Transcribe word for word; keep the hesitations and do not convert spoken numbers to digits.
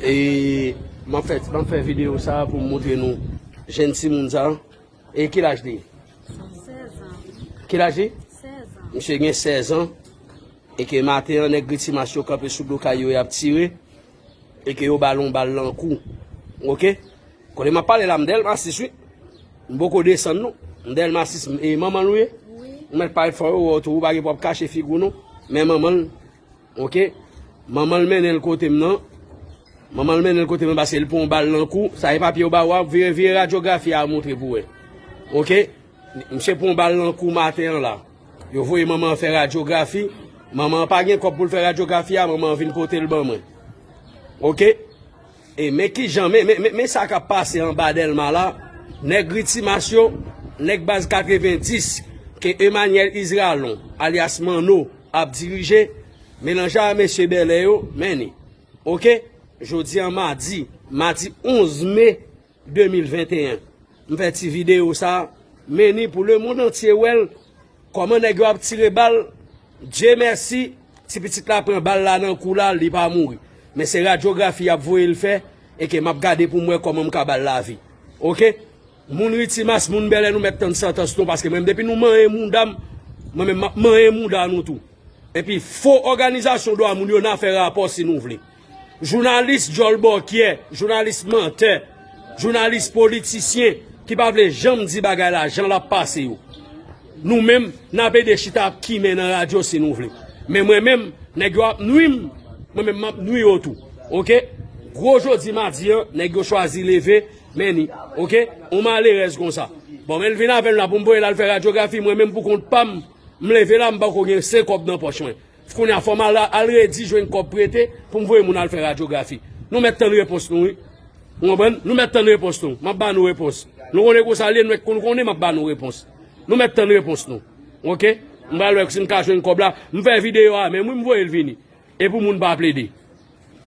E m ap fè, m ap fè videyo sa pou m montre nou jèn timoun sa. E ki laj li? Ki laj li? Misye gen sèz an. E ke maten an, nèg Ritimas yo kanpe sou do kay yo, y ap tire. E ke yo ba l yon bal nan kou. Oke? Kote m ap pale la, m Dèlma sis, wi. M poko desann, non. M Dèlma sis, e manman l ou ye? Ou mèt parèt fò, yo wè w tou, ou pa gen pou w ap kache figi w, non. Men manman l, oke? Manman l mennen l kote m nan. Manman l mennen l kote m nan, paske l pran yon bal nan kou. Sa e papye yo ba w, ap vire, vire radyografi a montre pou wè. Oke? Misye pran yon bal nan kou maten an la. Yo voye manman an fè radyografi. Manman an pa gen kòb pou l fè radyografi a, manman an vin pote l ban mwen. Oke? E men kijan, men, men, men, men sa k ap pase anba Dèlma la. Nèg Ritimas yo, nèg baz katrevenndis, ke Emmanuel Isralon, alyas Manno, ap dirije, melanje a mesye Bèlè yo, men ni. Oke? Jodi a madi, madi onz me de mil venteyen. M fè ti videyo sa, men ni pou lemonn antye wè l, kòman nèg yo ap tire bal. Dye mèsi, ti pitit la pran bal la nan kou la, li pa mouri. Men se radyografi y ap voye l fè, e ke m ap gade pou m wè kòman m ka ba l lavi. Oke? Moun Ritimas, moun Bèlè, nou mèt tann santans nou, paske mwen menm depi nou manyen mouda m, mwen menm m ap manyen mouda nou tou. Epi fo òganizasyon dwa moun yo, n a fè rapò si nou vle. Jounalis djòl bòkyè, jounalis mantè, jounalis politisyen ki pa vle janm di bagay la jan l ap pase yo. Nou menm, n ap ede chita ap kimen nan radyo si nou vle. Men mwen menm, nèg yo ap nwi m, mwen menm m ap nwi yo tou. Oke? Gwo jodi madi an, nèg yo chwazi leve, men ni. Oke? On malerèz konsa. Bon, men l vin avè l la pou m voye l al fè radyografi, mwen menm pou kont pa m, m leve la, m pako gen senk kòb nan pòch mwen. Kounye a, fò m al, al redi jwenn kòb prete pou m voye moun al fè radyografi. Nou mèt tann repons nou, wi. Ou konprann? Nou mèt tann repons nou. M ap ba nou repons. Nou konnen konsa l ye, nou, nou konnen m ap ba nou repons. Nou mèt tann repons nou. Oke? M pral wè si m ka jwenn kòb la. M fè videyo a menm, wi, m voye l vini. E pou moun pa plede.